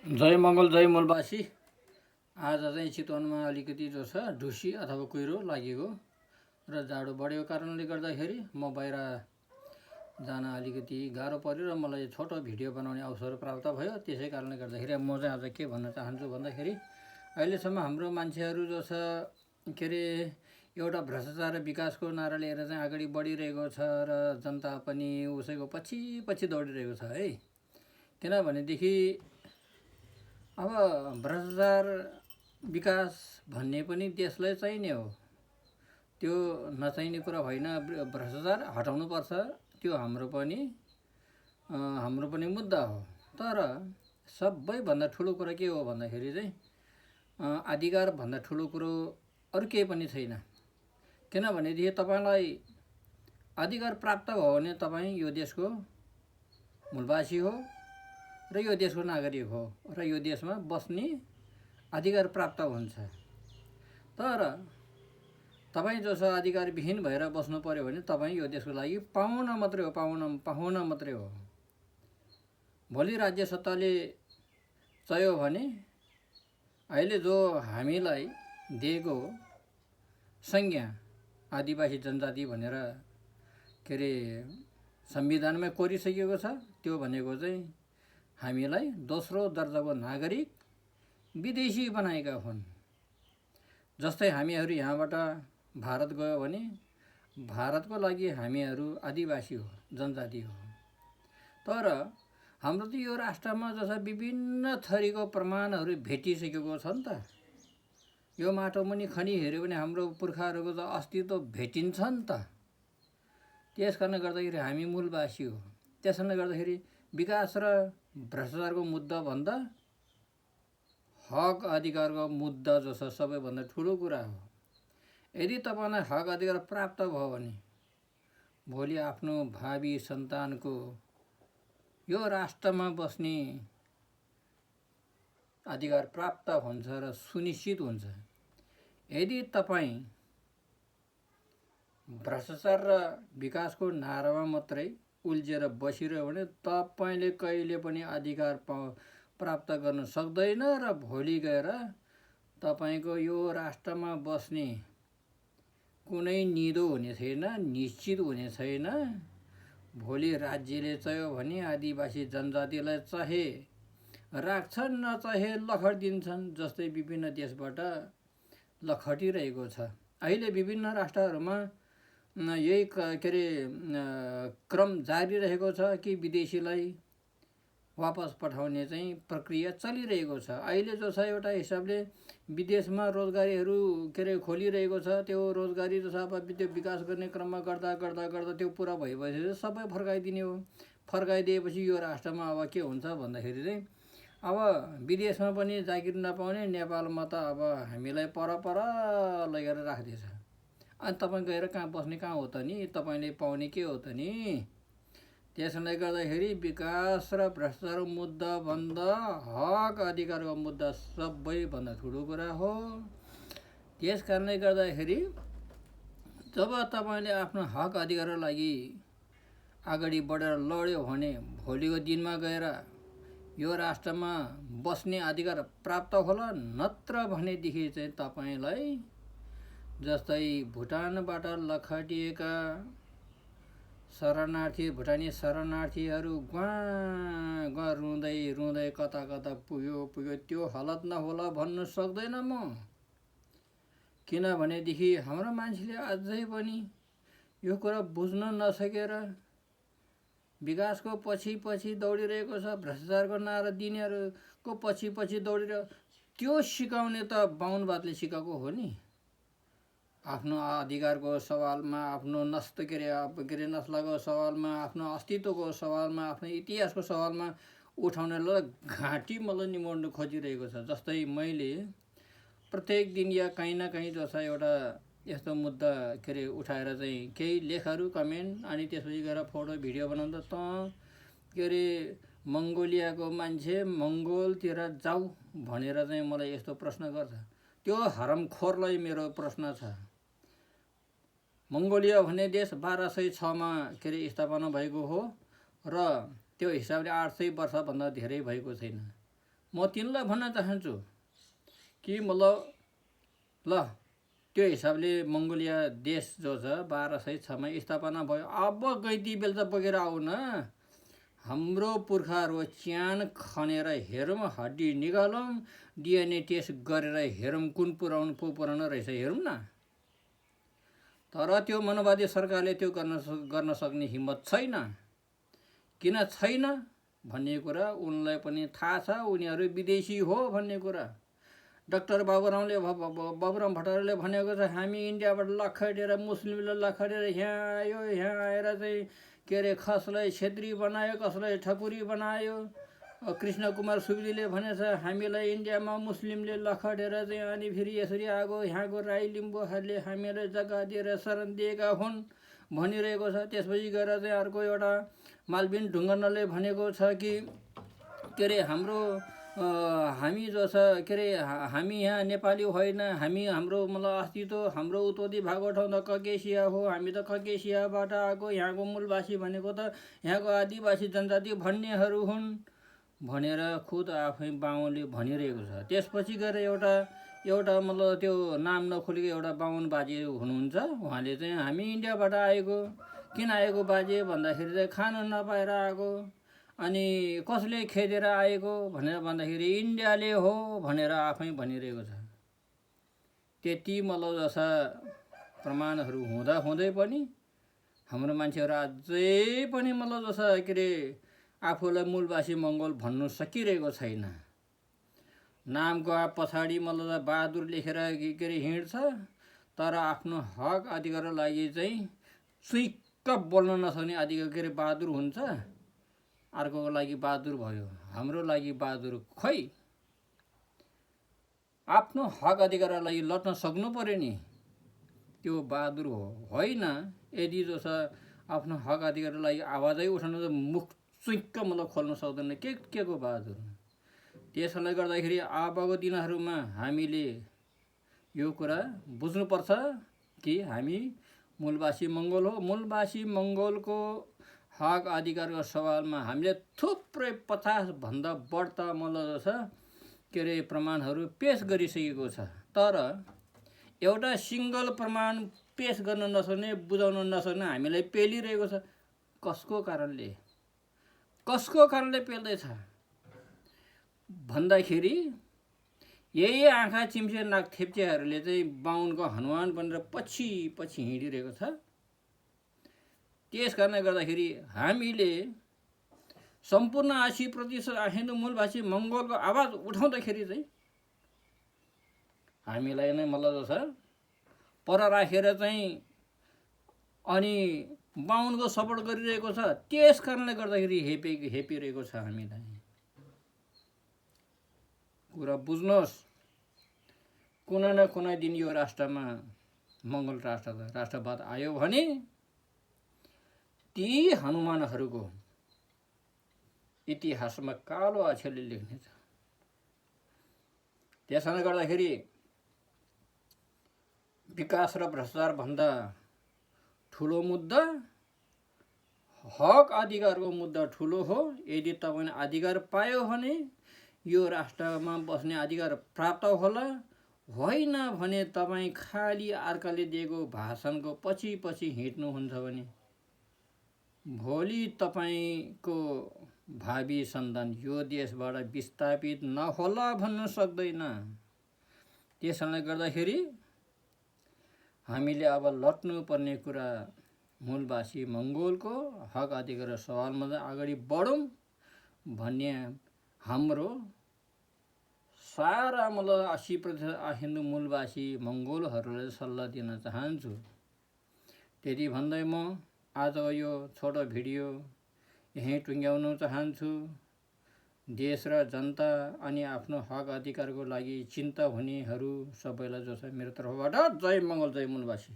जय मङ्गल जय मूलवासी। आज चाहिँ चितवनमा अलिकति जो छ ढुसी अथवा कुहिरो लागेको र जाडो बढेको कारणले गर्दाखेरि म बाहिर जान अलिकति गाह्रो पर्यो र मलाई छोटो भिडियो बनाउने अवसर प्राप्त भयो। त्यसै कारणले गर्दाखेरि म चाहिँ आज के भन्न चाहन्छु भन्दाखेरि अहिलेसम्म हाम्रो मान्छेहरू जो छ के अरे एउटा भ्रष्टाचार र विकासको नारा लिएर चाहिँ अगाडि बढिरहेको छ र जनता पनि उसैको पछि पछि दौडिरहेको छ है। किनभनेदेखि अब भ्रष्टाचार विकास भन्ने पनि देशलाई चाहिने हो, त्यो नचाहिने कुरा होइन। भ्रष्टाचार हटाउनुपर्छ, त्यो हाम्रो पनि मुद्दा हो। तर सबैभन्दा ठुलो कुरा के हो भन्दाखेरि चाहिँ अधिकार भन्दा ठुलो कुरो अरू केही पनि छैन। किनभनेदेखि तपाईँलाई अधिकार प्राप्त भयो भने तपाईँ यो देशको मूलवासी हो र यो देशको नागरिक हो र यो देशमा बस्ने अधिकार प्राप्त हुन्छ। तर तपाईँ जो छ अधिकारविहीन भएर बस्नु पर्यो भने तपाईँ यो देशको लागि पाहुना मात्रै हो, पाहुना मात्रै हो। भोलि राज्य सत्ताले चाह्यो भने अहिले जो हामीलाई दिएको संज्ञा आदिवासी जनजाति भनेर के अरे संविधानमै कोरिसकेको छ, त्यो भनेको चाहिँ हामीलाई दोस्रो दर्जाको नागरिक विदेशी बनाएका हुन्। जस्तै हामीहरू यहाँबाट भारत गयो भने भारतको लागि हामीहरू आदिवासी हो, जनजाति हो। तर हाम्रो त यो राष्ट्रमा जस्ता विभिन्न थरीको प्रमाणहरू भेटिसकेको छ नि त। यो माटो मुनि खनी हेऱ्यो भने हाम्रो पुर्खाहरूको त अस्तित्व भेटिन्छ नि त। त्यस कारणले गर्दाखेरि हामी मूलवासी हो। त्यस कारणले गर्दाखेरि विकास र भ्रष्टाचारको मुद्दा भन्दा हक अधिकारको मुद्दा जो छ सबैभन्दा ठुलो कुरा हो। यदि तपाईँलाई हक अधिकार प्राप्त भयो भने भोलि आफ्नो भावी सन्तानको यो राष्ट्रमा बस्ने अधिकार प्राप्त हुन्छ र सुनिश्चित हुन्छ। यदि तपाईँ भ्रष्टाचार र विकासको नारामा मात्रै उल्झेर बसिरह्यो भने तपाईँले कहिले पनि अधिकार प्राप्त गर्न सक्दैन र भोलि गएर तपाईँको यो राष्ट्रमा बस्ने कुनै निदो हुने छैन, निश्चित हुने छैन। भोलि राज्यले चाह्यो भने आदिवासी जनजातिलाई चाहे राख्छन्, नचाहे लखटिदिन्छन्। जस्तै विभिन्न देशबाट लखटिरहेको छ। अहिले विभिन्न राष्ट्रहरूमा यही के अरे क्रम जारी रहेको छ कि विदेशीलाई वापस पठाउने चाहिँ प्रक्रिया चलिरहेको छ। अहिले जो छ एउटा हिसाबले विदेशमा रोजगारीहरू के अरे खोलिरहेको छ। त्यो रोजगारी जो छ अब त्यो विकास गर्ने क्रममा गर्दा गर्दा गर्दा त्यो पुरा भइसकेपछि सबै फर्काइदिने हो। फर्काइदिएपछि यो राष्ट्रमा अब के हुन्छ भन्दाखेरि चाहिँ अब विदेशमा पनि जागिर नपाउने, नेपालमा त अब हामीलाई पर लगेर राख्दैछ। अनि तपाईँ गएर कहाँ बस्ने कहाँ हो त नि? तपाईँले पाउने के हो त नि? त्यसले गर्दाखेरि विकास र भ्रष्टाचारको मुद्दा भन्दा हक अधिकारको मुद्दा सबैभन्दा ठुलो कुरा हो। त्यस कारणले गर्दाखेरि जब तपाईँले आफ्नो हक अधिकारको लागि अगाडि बढेर लड्यो भने भोलिको दिनमा गएर यो राष्ट्रमा बस्ने अधिकार प्राप्त होला। नत्र भनेदेखि चाहिँ तपाईँलाई जस्तै भुटानबाट लखटिएका भुटानी शरणार्थीहरू गुवा रुँदै रुँदै कता कता पुग्यो त्यो हालत नहोला भन्नु सक्दैन म। किनभनेदेखि हाम्रो मान्छेले अझै पनि यो कुरा बुझ्न नसकेर विकासको पछि दौडिरहेको छ। भ्रष्टाचारको नारा दिनेहरूको पछि दौडिरहेको, त्यो सिकाउने त बाहुनवादले सिकाएको हो नि। आफ्नो अधिकारको सवालमा, आफ्नो नस्लको सवालमा, आफ्नो अस्तित्वको सवालमा, आफ्नो इतिहासको सवालमा उठाउनेलाई घाँटी मलाई निमोड्नु खोजिरहेको छ। जस्तै मैले प्रत्येक दिन या कहीँ न कहीँ जो छ एउटा यस्तो मुद्दा के अरे उठाएर चाहिँ केही लेखहरू कमेन्ट अनि त्यसपछि गएर फोटो भिडियो बनाउँदा त के अरे मङ्गोलियाको मान्छे मङ्गोलतिर जाऊ भनेर चाहिँ मलाई यस्तो प्रश्न गर्छ। त्यो हरामखोरलाई मेरो प्रश्न छ। मङ्गोलिया भन्ने देश 1206मा के अरे स्थापना भएको हो र त्यो हिसाबले 800 वर्षभन्दा धेरै भएको छैन। म तिनलाई भन्न चाहन्छु कि मतलब ल त्यो हिसाबले मङ्गोलिया देश जो छ 1206 मा स्थापना भयो। अब गैती बेलचा बोकेर आऊ न, हाम्रो पुर्खाहरू च्यान खनेर हेरौँ, हड्डी निकालौँ, डिएनए टेस्ट गरेर हेरौँ कुन पुराउनु रहेछ हेरौँ न। तर त्यो मनोवादी सरकारले त्यो गर्न सक्ने हिम्मत छैन। किन छैन भन्ने कुरा उनलाई पनि थाहा छ, उनीहरू विदेशी हो भन्ने कुरा। डाक्टर बाबुराम भट्टराईले भनेको छ, हामी इन्डियाबाट लखडेर मुस्लिमले लखडेर यहाँ आयो, यहाँ आएर चाहिँ के अरे खसलाई छेत्री बनायो, कसलाई ठकुरी बनायो। कृष्ण कुमार सुवेदीले भनेछ हामीलाई इन्डियामा मुस्लिमले लखडेर चाहिँ अनि फेरि यसरी आएको, यहाँको राई लिम्बूहरूले हामीलाई जग्गा दिएर शरण दिएका हुन् भनिरहेको छ। त्यसपछि गएर चाहिँ अर्को एउटा मालबिन ढुङ्गनले भनेको छ कि के अरे हामी जो छ के अरे हामी यहाँ नेपाली होइन, हाम्रो मतलब अस्तित्व हाम्रो उत्पत्ति भएको ठाउँ त ककेसिया हो, हामी त ककेसियाबाट आएको, यहाँको मूलवासी भनेको त यहाँको आदिवासी जनजाति भन्नेहरू हुन् भनेर खुद आफै बाहुनले भनिरहेको छ। त्यसपछि गएर एउटा मतलब त्यो नाम नखोलेको एउटा बाहुन बाजे हुनुहुन्छ, उहाँले चाहिँ हामी इन्डियाबाट आएको, किन आएको बाजे भन्दाखेरि चाहिँ खान नपाएर आएको, अनि कसले खेदेर आएको भनेर भन्दाखेरि इन्डियाले हो भनेर आफै भनिरहेको छ। त्यति मतलब जस्ता प्रमाणहरू हुँदै पनि हाम्रो मान्छेहरू अझै पनि मतलब जस्ता के अरे आफूलाई मूलवासी मङ्गोल भन्नु सकिरहेको छैन। नामको पछाडि मतलब बहादुर लेखेर के अरे हिँड्छ, तर आफ्नो हक अधिकारको लागि चाहिँ सुइक्क बोल्न नसक्ने अधिकार के अरे बहादुर हुन्छ, अर्कोको लागि बहादुर भयो, हाम्रो लागि बहादुर खोइ। आफ्नो हक अधिकारको लागि लड्न सक्नु पर्यो नि, त्यो बहादुर होइन। यदि जो छ आफ्नो हक अधिकारको लागि आवाजै उठाउन त मुख चुइक्क मतलब खोल्न सक्दैन, के को बहादुर। त्यसले गर्दाखेरि अबको दिनहरूमा हामीले यो कुरा बुझ्नुपर्छ कि हामी मूलवासी मङ्गोल हो। मूलवासी मङ्गोलको हक अधिकारको सवालमा हामीले थुप्रै 50 भन्दा बढ्ता मतलब छ के अरे प्रमाणहरू पेश गरिसकेको छ। तर एउटा सिङ्गल प्रमाण पेश गर्न नसक्ने, बुझाउन नसक्ने हामीलाई पेलिरहेको छ। कसको कारणले पेल्दैछ भन्दाखेरि यही आँखा चिम्से नाक थेप्चेहरूले चाहिँ बाहुनको हनुमान बनेर पछि हिँडिरहेको छ। त्यस कारणले गर्दाखेरि हामीले सम्पूर्ण 80% हिन्दू मूलवासी मङ्गोलको आवाज उठाउँदाखेरि चाहिँ हामीलाई नै मतलब छ पर राखेर चाहिँ अनि बाहुनको सपोर्ट गरिरहेको छ। त्यस कारणले गर्दाखेरि हेपिरहेको छ हामीलाई। कुरा बुझ्नुहोस्, कुनै न कुनै दिन यो राष्ट्रमा मङ्गोल राष्ट्रवाद आयो भने ती हनुमानहरूको इतिहासमा कालो अक्षरले लेख्नेछ। त्यसले गर्दाखेरि विकास र भ्रष्टाचार भन्दा ठुलो मुद्दा हक अधिकारको मुद्दा ठुलो हो। यदि तपाईँले अधिकार पायो भने यो राष्ट्रमा बस्ने अधिकार प्राप्त होला, होइन भने तपाईँ खाली अर्काले दिएको भाषणको पछि हिँड्नुहुन्छ भने भोलि तपाईँको भावी सन्तान यो देशबाट विस्थापित नहोला भन्न सक्दैन। त्यसले गर्दाखेरि हामीले अब लड्नुपर्ने कुरा मूलवासी मङ्गोलको हक अधिकार सवालमा अगाडि बढौँ भन्ने हाम्रो सारा मतलब 80% हिन्दू मूलवासी मङ्गोलहरूलाई सल्लाह दिन चाहन्छु। त्यति भन्दै म आजको यो छोटो भिडियो यहीँ टुङ्ग्याउन चाहन्छु। देश र जनता अनि आफ्नो हक अधिकारको लागि चिन्ता हुनेहरू सबैलाई जो छ मेरो तर्फबाट जय मङ्गल, जय मूलवासी।